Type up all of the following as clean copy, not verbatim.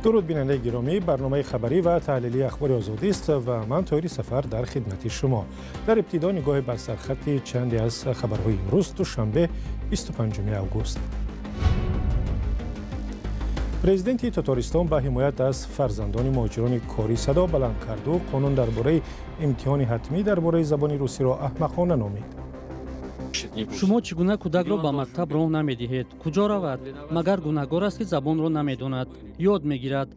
Дуруд, бинандаи гиромӣ. Барномаи хабарӣ ва таҳлилии Ахбори Озодӣ аст ва ман Тоҳири Сафар дар хидмати шумо. Дар ибтидо нигоҳе бар сархати чанде аз хабарҳои имрӯз, душанбе, 25 август. Президенти Тотористон ба ҳимоят аз фарзандони муҳоҷирони корӣ садо баланд карду қонун дар бораи имтиҳони ҳатмӣ дар бораи забони русиро аҳмақона номид. Шумо чӣ гуна кӯдакро ба мактаб роҳ намедиҳед? Куҷо равад? Магар гунаҳгор аст, ки забонро намедонад? Ёд мегирад.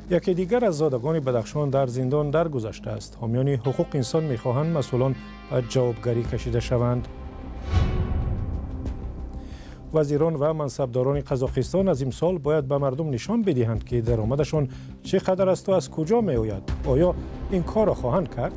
Яке дигар аз зодагони Бадахшон дар зиндон даргузаштааст. Ҳомиёни ҳуқуқи инсон мехоҳанд масъулон ба ҷавобгарӣ кашида шаванд. Вазирон ва мансабдорони Қазоқистон аз имсол бояд ба мардум нишон бидиҳанд, ки даромадашон чӣ қадар асту аз куҷо меояд. Оё ин корро хоҳанд кард?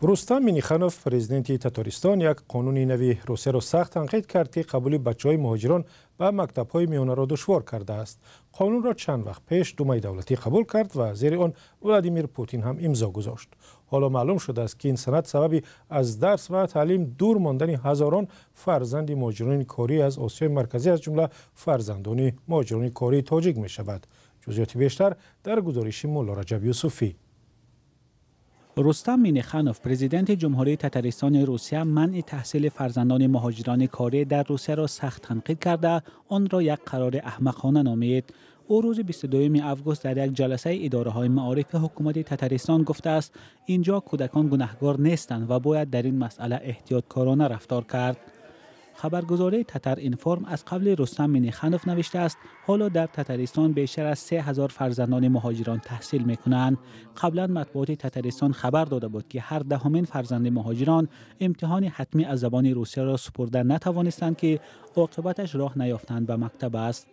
Рустам Минниханов, президенти Татористон, як қонуни нави Русияро сахт танқид кард, ки қабули бачаҳои муҳоҷирон ба мактабҳои миёнаро душвор кардааст. Қонунро чанд вақт пеш Думаи давлатӣ қабул кард ва зери он Владимир Путин ҳам имзо гузошт. Ҳоло маълум шудааст, ки ин санад сабаби аз дарс ва таълим дур мондани ҳазорон фарзанди муҳоҷирони корӣ аз Осиёи Марказӣ, аз ҷумла фарзандони муҳоҷирони кории тоҷик мешавад. Ҷузъиёти бештар дар гузориши Мулло Раҷаб Юсуфӣ. Рустам Минниханов, президенти Ҷумҳурии Татаристони Русия, манъи таҳсили фарзандони муҳоҷирони корӣ дар Русияро сахт танқид карда, онро як қарори аҳмақона номид. Ӯ рӯзи 22 август дар як ҷаласаи идораҳои маорифи ҳукумати Татаристон гуфтааст, инҷо кӯдакон гунаҳгор нестанд ва бояд дар ин масъала эҳтиёткорона рафтор кард. Хабаргузории Татар Информ аз қавли Рустам Минниханов навиштааст, ҳоло дар Татаристон бештар аз 3000 фарзандони муҳоҷирон таҳсил мекунанд. Қаблан матбуоти Татаристон хабар дода буд, ки ҳар даҳумин фарзанди муҳоҷирон имтиҳони ҳатмӣ аз забони русияро супурда натавонистанд, ки оқибаташ роҳ наёфтанд ба мактаб аст.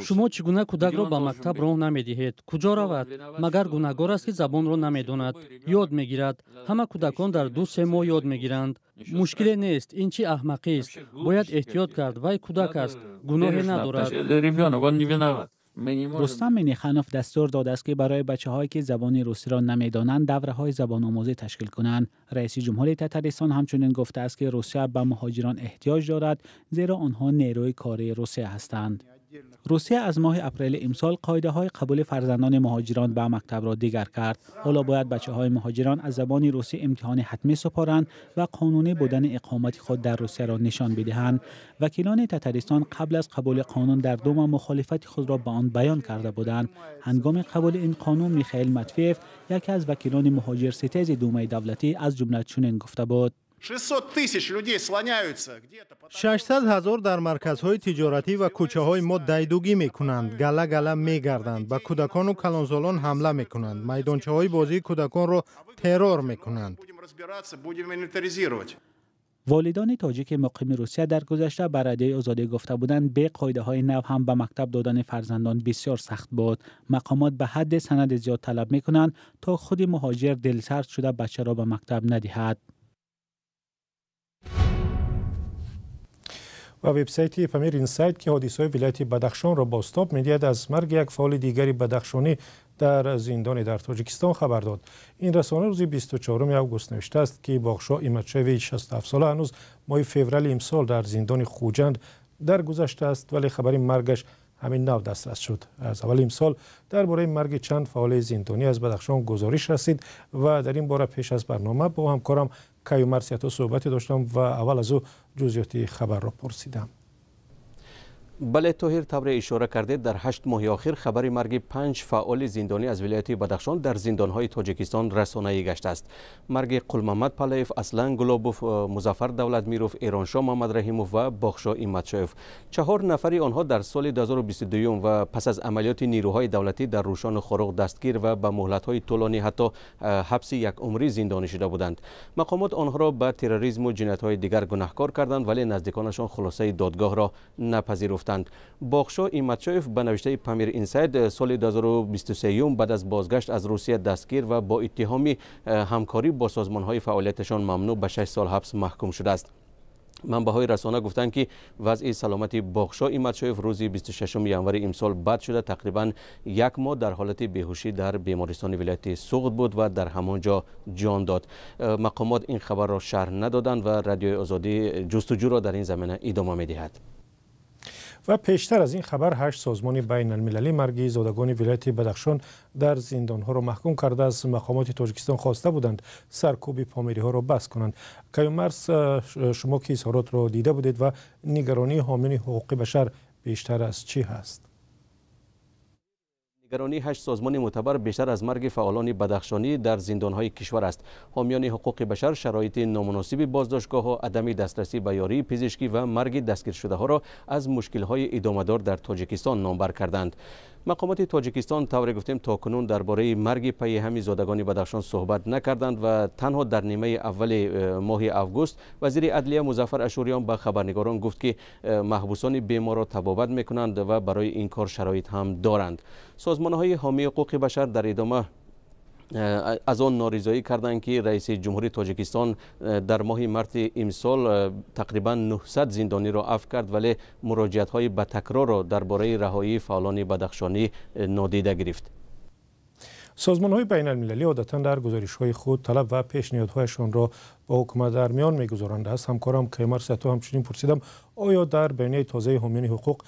Шумо чӣ гуна кӯдакро ба мактаб роҳ намедиҳед? Куҷо равад? Магар гунаҳгор аст, ки забонро намедонад? Ёд мегирад. Ҳама кӯдакон дар 2-3 моҳ ёд мегиранд. Мушкиле нест. Ин чӣ аҳмақист? Бояд эҳтиёт кард. Вай кӯдак аст, гуноҳе надорад. Рустам Минниханов дастур додааст, ки барои бачаҳое, ки забони русиро намедонанд, давраҳои забономӯзӣ ташкил кунанд. Раиси ҷумҳури Татаристон ҳамчунин гуфтааст, ки Русия ба муҳоҷирон эҳтиёҷ дорад, зеро онҳо нерӯи кории Русия ҳастанд. Русия аз моҳи апрели имсол қоидаҳои қабули фарзандони муҳоҷирон ба мактабро дигар кард. Ҳоло бояд бачаҳои муҳоҷирон аз забони русӣ имтиҳони ҳатмӣ супоранд ва қонунӣ будани иқомати худ дар Русияро нишон бидиҳанд. Вакилони Татаристон қабл аз қабули қонун дар Дума мухолифати худро ба он баён карда буданд. Ҳангоми қабули ин қонун Михаил Матвеев, яке аз вакилони муҳоҷирситези Думаи давлатӣ, аз ҷумла чунин гуфта буд: 600 тысяч людей слоняются где-то. 600 ҳазор дар марказҳои тиҷоратӣ ва кӯчаҳои мо дайдугӣ мекунанд, гала-гала мегарданд, ба кӯдакону калонсолон ҳамла мекунанд, майдончаҳои бозии кӯдаконро террор мекунанд. Волидони тоҷики муқими Русия дар гузашта ба Радиои Озодӣ гуфта буданд, бе қоидаҳои нав ҳам ба мактаб додани фарзандон бисёр сахт буд. Мақомот ба ҳадди санади зиёд талаб мекунанд, то худи муҳоҷир дилсард шуда бачаро ба мактаб надиҳад. Ва вебсайти Памир Инсайт, ки ҳодисаҳои вилояти Бадахшонро бозтоб медиҳад, аз марги як фаъоли дигари бадахшонӣ дар зиндоне дар Тоҷикистон хабар дод. Ин расона рӯзи 24 август навиштааст, ки Боғшоҳ Иматшоеви 67сола ҳанӯз моҳи феврали имсол дар зиндони Хуҷанд даргузаштааст, вале хабари маргаш ҳамин нав дастрас шуд. Аз аввали имсол дар бораи марги чанд фаъоли зиндонӣ аз Бадахшон гузориш расид ва дар ин бора пеш аз барнома бо ҳамкорам Каюмар Сиято суҳбате доштам ва аввал аз ӯ ҷузъиёти хабарро пурсидам. Бале, Тоҳир, тавре ишора кардед, дар 8 моҳи охир хабари марги 5 фаъоли зиндонӣ аз вилояти Бадахшон дар зиндонҳои Тоҷикистон расонаӣ гаштааст. Марги Қулмамад Палаев, Аслан Гулобов, Музаффар Давлатмиров, Эроншоҳ Мамадраҳимов ва Боғшоҳ Иматшоев. 4 нафари онҳо дар соли 2022 ва пас аз амалиёти нирӯҳои давлатӣ дар Рӯшону Хоруғ дастгир ва ба муҳлатҳои тӯлонӣ, ҳатто ҳабси якумрӣ зиндонӣ шуда буданд. Мақомот онҳоро ба терроризму ҷиноятҳои дигар гунаҳкор карданд, вале наздиконашон хулосаи додгоҳро напазируфтанд. Боғшоҳ Иматшоев ба навиштаи Памир Инсайд соли 2023 баъд аз бозгашт аз Русия дастгир ва бо иттиҳоми ҳамкорӣ бо созмонҳои фаъолияташон мамнӯъ ба 6 сол ҳабс маҳкум шудааст. Манбаъҳои расона гуфтанд, ки вазъи саломати Боғшо Иматшоев рӯзи 26 январи имсол бад шуда, тақрибан як моҳ дар ҳолати беҳушӣ дар бемористони вилояти Суғд буд ва дар ҳамон ҷо ҷон дод. Мақомот ин хабарро шарҳ надоданд ва Радиои Озодӣ ҷустуҷӯро дар ин замина идома медиҳад. Ва пештар аз ин хабар 8 созмони байналмилалӣ марги зодагони вилояти Бадахшон дар зиндонҳоро маҳкум карда, аз мақомоти Тоҷикистон хоста буданд саркӯби помириҳоро бас кунанд. Каюмарс, шумо ки изҳоротро дида будед ва нигаронии ҳомиёни ҳуқуқи башар бештар аз чӣ ҳаст? Нигаронии 8 созмони мӯътабар бештар аз марги фаъолони бадахшонӣ дар зиндонҳои кишвар аст. Ҳомиёни ҳуқуқи башар шароити номуносиби боздоштгоҳҳо, адами дастрасӣ ба ёрии пизишкӣ ва марги дастгиршудаҳоро аз мушкилҳои идомадор дар Тоҷикистон номбар карданд. Мақомоти Тоҷикистон, тавре гуфтем, то кунун дар бораи марги пайи ҳами зодагони Бадахшон суҳбат накарданд ва танҳо дар нимаи аввали моҳи август вазири адлия Музаффар Ашӯриён ба хабарнигорон гуфт, ки маҳбусони беморро табобат мекунанд ва барои ин кор шароит ҳам доранд. Созмонҳои ҳомии ҳуқуқи башар дар идома аз он норизоӣ карданд, ки раиси ҷумҳурии Тоҷикистон дар моҳи марти имсол тақрибан 900 зиндониро афв кард, вале муроҷиатҳои ба такрорро дар бораи раҳоии фаъолони бадахшонӣ нодида гирифт. Созмонҳои байналмилалӣ одатан дар гузоришҳои худ талаб ва пешниҳодҳояшонро ба ҳукумат дар миён мегузоранд. Аз ҳамкорам Каюмарс Ато ҳамчунин пурсидам, оё дар баёнияи тозаи ҳомиёни ҳуқуқ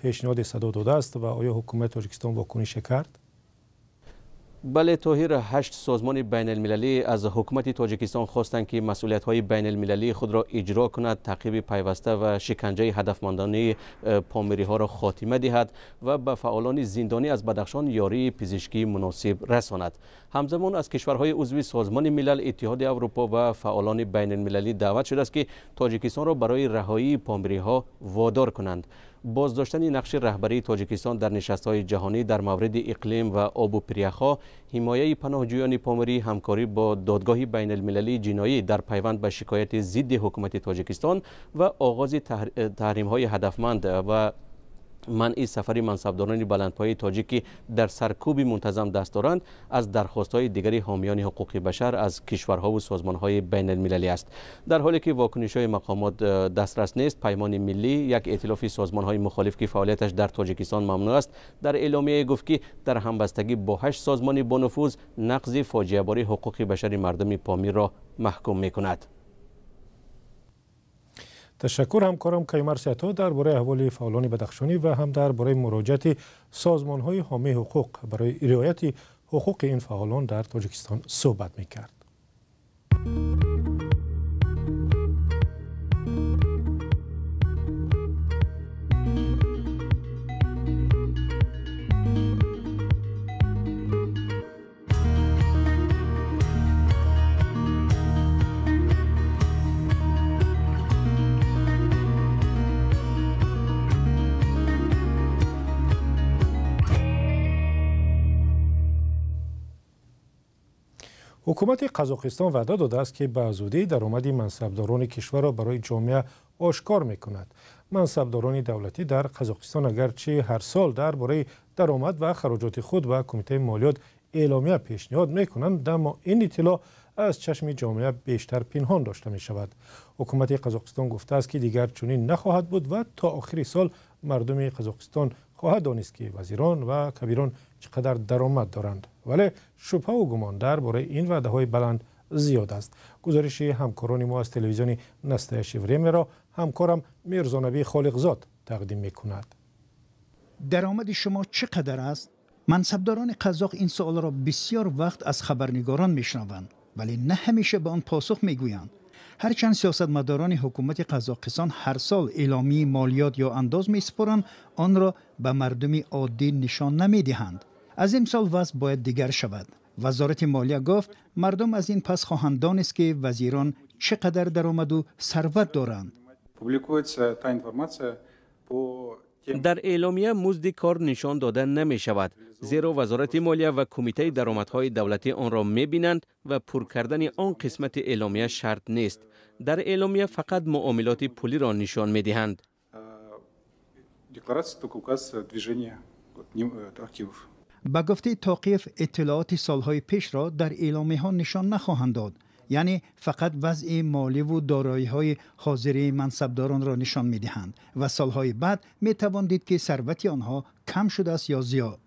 пешниҳоде садо додааст ва оё ҳукумати Тоҷикистон вокунише кард? Бале, Тоҳир, 8 созмони байналмилалӣ аз ҳукумати Тоҷикистон хостанд, ки масъулиятҳои байналмилалии худро иҷро кунад, таъқиби пайваста ва шиканҷаи ҳадафмандонаи помириҳоро хотима диҳад ва ба фаъолони зиндонӣ аз Бадахшон ёрии пизишкии муносиб расонад. Ҳамзамон аз кишварҳои узви Созмони Милал, Иттиҳоди Аврупо ва фаъолони байналмилалӣ даъват шудааст, ки Тоҷикистонро барои раҳоии помириҳо водор кунанд. Боздоштани нақши раҳбарии Тоҷикистон дар нишастҳои ҷаҳонӣ дар мавриди иқлим ва обу пиряхҳо, ҳимояи паноҳҷӯёни помирӣ, ҳамкорӣ бо додгоҳи байналмилалии ҷиноӣ дар пайванд ба шикояти зидди ҳукумати Тоҷикистон ва оғози таҳримҳои ҳадафманд ва манъи сафари мансабдорони баландпояи тоҷик, ки дар саркӯби мунтазам даст доранд, аз дархостҳои дигари ҳомиёни ҳуқуқи башар аз кишварҳову созмонҳои байналмилалӣ аст. Дар ҳоле ки вокунишҳои мақомот дастрас нест, Паймони миллӣ, як эътилофи созмонҳои мухолиф, ки фаъолияташ дар Тоҷикистон мамнӯъ аст, дар эъломияе гуфт, ки дар ҳамбастагӣ бо 8 созмони бонуфуз нақзи фоҷиабори ҳуқуқи башари мардуми Помирро маҳкум мекунад. Ташаккур ҳамкорам Каюмарс Ато дар бораи аҳволи фаъолони бадахшонӣ ва ҳам дар бораи муроҷиати созмонҳои ҳомии ҳуқуқ барои риояти ҳуқуқи ин фаъолон дар Тоҷикистон суҳбат мекард. Ҳукумати Қазоқистон ваъда додааст, ки ба зудӣ даромади мансабдорони кишварро барои ҷомеа ошкор мекунад. Мансабдорони давлатӣ дар Қазоқистон агарчи ҳар сол дар бораи даромад ва хароҷоти худ ба кумитаи молиёт эъломия пешниҳод мекунанд, аммо ин иттилоъ аз чашми ҷомеа бештар пинҳон дошта мешавад. Ҳукумати Қазоқистон гуфтааст, ки дигар чунин нахоҳад буд ва то охири сол мардуми Қазоқистон хоҳад донист, ки вазирон ва кабирон чӣ қадар даромад доранд. Вале шубҳаву гумон дар бораи ин ваъдаҳои баланд зиёд аст. Гузориши ҳамкорони мо аз телевизиони Настоящее времяро ҳамкорам Мирзонабӣ Холиқзод тақдим мекунад. Даромади шумо чӣ қадар аст? Мансабдорони қазоқ ин суолро бисёр вақт аз хабарнигорон мешунаванд, вале на ҳамеша ба он посух мегӯянд. Ҳарчанд сиёсатмадорони ҳукумати Қазоқистон ҳар сол эъломияи молиёт ё андоз месупоранд, онро ба мардуми оддӣ нишон намедиҳанд. Аз имсол вазъ бояд дигар шавад. Вазорати молия гуфт, мардум аз ин пас хоҳанд донист, ки вазирон чӣ қадар даромаду сарват доранд. Дар эъломия музди кор нишон дода намешавад, зеро Вазорати молия ва Кумитаи даромадҳои давлатӣ онро мебинанд ва пур кардани он қисмати эъломия шарт нест. Дар эъломия фақат муомилоти пулиро нишон медиҳанд. Ба гуфтаи Тоқиев, иттилооти солҳои пешро дар эъломияҳо нишон нахоҳанд дод. Яъне фақат вазъи моливу дороиҳои ҳозирии мансабдоронро нишон медиҳанд ва солҳои баъд метавон дид, ки сарвати онҳо кам шудааст ё зиёд.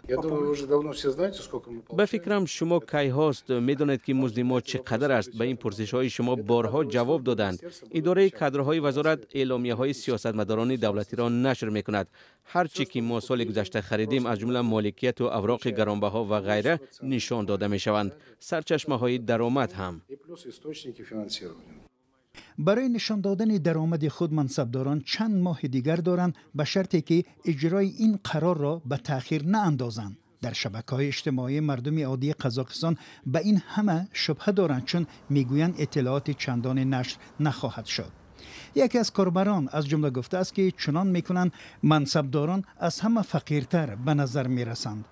Ба фикрам, шумо кайҳост медонед, ки музди мо чӣ қадар аст. Ба ин пурсишҳои шумо борҳо ҷавоб доданд. Идораи кадрҳои вазорат эъломияҳои сиёсатмадорони давлатиро нашр мекунад. Ҳар чӣ ки мо соли гузашта харидем, аз ҷумла моликияту авроқи гаронбаҳо ва ғайра, нишон дода мешаванд, сарчашмаҳои даромад ҳам. Барои нишон додани даромади худ мансабдорон чанд моҳи дигар доранд, ба шарте ки иҷрои ин қарорро ба таъхир наандозанд. Дар шабакаҳои иҷтимоӣ мардуми оддии Қазоқистон ба ин ҳама шубҳа доранд, чун мегӯянд иттилооти чандоне нашр нахоҳад шуд. Яке аз корбарон аз ҷумла гуфтааст, ки чунон мекунанд, мансабдорон аз ҳама фақиртар ба назар мерасанд.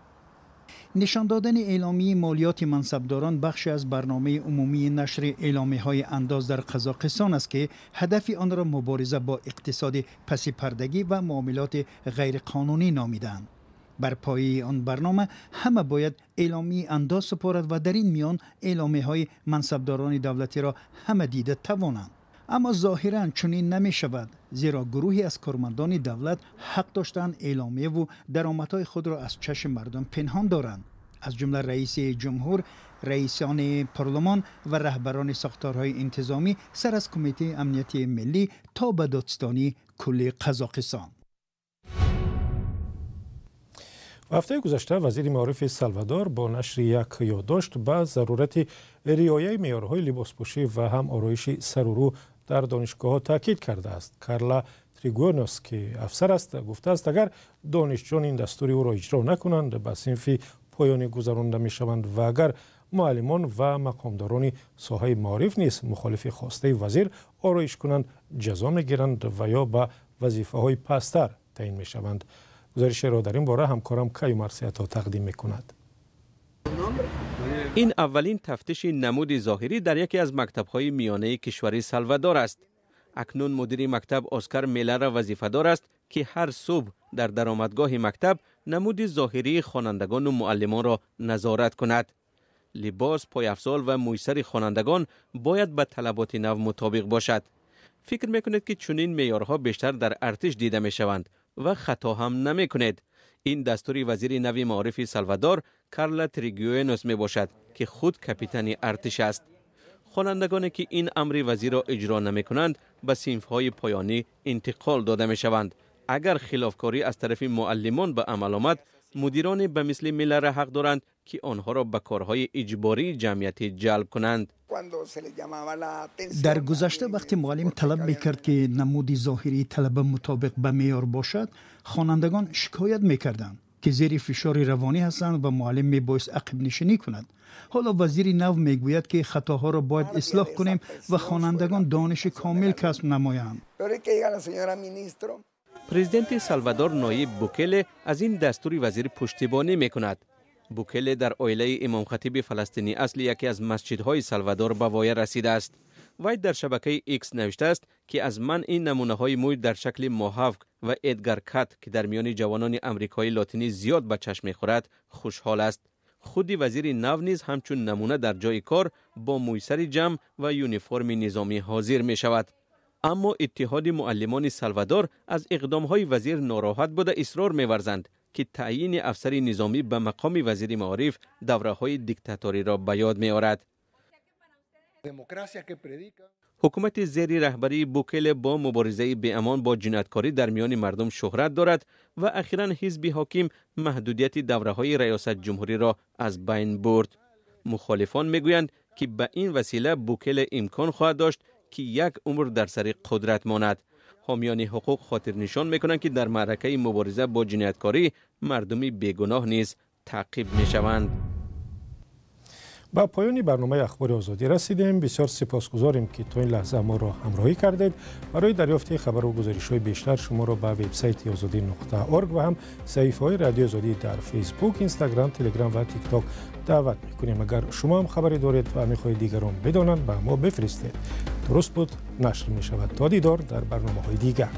Нишон додани эъломияи молиёти мансабдорон бахше аз барномаи умумии нашри эъломияҳои андоз дар Қазоқистон аст, ки ҳадафи онро мубориза бо иқтисоди пасипардагӣ ва муомилоти ғайриқонунӣ номидаанд. Бар пояи он барнома ҳама бояд эъломияи андоз супорад ва дар ин миён эъломияҳои мансабдорони давлатиро ҳама дида тавонанд. Аммо зоҳиран чунин намешавад, зеро гурӯҳе аз кормандони давлат ҳақ доштанд эъломияву даромадҳои худро аз чашми мардум пинҳон доранд, аз ҷумла раиси ҷумҳур, раисони парлумон ва раҳбарони сохторҳои интизомӣ, сар аз Кумитаи амнияти миллӣ то ба Додситонии кулли Қазоқистон. Ҳафтаи гузашта вазири маорифи Салвадор бо нашри як ёддошт ба зарурати риояи меъёрҳои либоспӯшӣ ва ҳам ороиши сарурӯ дар донишгоҳҳо таъкид кардааст. Карла Тригуэнос, ки афсар аст, гуфтааст, агар донишҷӯён ин дастури ӯро иҷро накунанд, ба синфи поёнӣ гузаронда мешаванд ва агар муаллимон ва мақомдорони соҳаи маориф низ мухолифи хостаи вазир ороиш кунанд, ҷазо мегиранд ва ё ба вазифаҳои пасттар таъин мешаванд. Гузоришеро дар ин бора ҳамкорам Каюм Арсиято тақдим мекунад. Ин аввалин тафтиши намуди зоҳирӣ дар яке аз мактабҳои миёнаи кишвари Салвадор аст. Акнун мудири мактаб Оскар Мелара вазифадор аст, ки ҳар субҳ дар даромадгоҳи мактаб намуди зоҳирии хонандагону муаллимонро назорат кунад. Либос, пойафзол ва мӯйсари хонандагон бояд ба талаботи нав мутобиқ бошад. Фикр мекунед, ки чунин меъёрҳо бештар дар артиш дида мешаванд, ва хато ҳам намекунед. Ин дастури вазири нави маорифи Салвадор Карла Тригуэнос мебошад, ки худ капитани артиш аст. Хонандагоне ки ин амри вазирро иҷро намекунанд, ба синфҳои поёнӣ интиқол дода мешаванд. Агар хилофкорӣ аз тарафи муаллимон ба амал омад, мудироне ба мисли Миллара ҳақ доранд, ки онҳоро ба корҳои иҷбории ҷамъиятӣ ҷалб кунанд. Дар гузашта вақте муаллим талаб мекард, ки намуди зоҳирии талаба мутобиқ ба меъёр бошад, хонандагон шикоят мекарданд, ки зери фишори равонӣ ҳастанд ва муаллим мебоист ақибнишинӣ кунад. Ҳоло вазири нав мегӯяд, ки хатоҳоро бояд ислоҳ кунем ва хонандагон дониши комил касб намоянд. Президенти Салвадор Ноиб Букеле аз ин дастури вазир пуштибонӣ мекунад. Букеле дар оилаи имомхатиби фаластинӣ асли яке аз масҷидҳои Салвадор ба воя расидааст. Вай дар шабакаи Икс навиштааст, ки аз манъи намунаҳои мӯй дар шакли mohawk ва Edgar cut, ки дар миёни ҷавонони амрикои лотинӣ зиёд ба чашм мехӯрад, хушҳол аст. Худи вазири нав низ ҳамчун намуна дар ҷои кор бо мӯйсари ҷамъ ва юниформи низомӣ ҳозир мешавад. Аммо Иттиҳоди муаллимони Салвадор аз иқдомҳои вазир нороҳат буда, исрор меварзанд, ки таъйини афсари низомӣ ба мақоми вазири маориф давраҳои диктаториро ба ёд меорад. Ҳукумати зери раҳбарии Букеле бо муборизаи беамон бо ҷинояткорӣ дар миёни мардум шӯҳрат дорад ва ахиран ҳизби ҳоким маҳдудияти давраҳои раёсатҷумҳуриро аз байн бурд. Мухолифон мегӯянд, ки ба ин васила Букеле имкон хоҳад дошт, ки як умр дар сари қудрат монад. Ҳомиёни ҳуқуқ хотирнишон мекунанд, ки дар маъракаи мубориза бо ҷинояткорӣ мардуми бегуноҳ низ таъқиб мешаванд. Ба поёни барномаи Ахбори Озодӣ расидем. Бисёр сипосгузорем, ки то ин лаҳза моро ҳамроҳӣ кардед. Барои дарёфти хабару гузоришҳои бештар шуморо ба вебсайти озодӣ.org ва ҳам саҳифаҳои Радиои Озодӣ дар Фейсбук, Инстаграм, Телеграм ва Тикток даъват мекунем. Агар шумо ҳам хабаре доред ва мехоҳед дигарон бидонанд, ба мо бифиристед. Дуруст буд, нашр мешавад. То дидор дар барномаҳои дигар.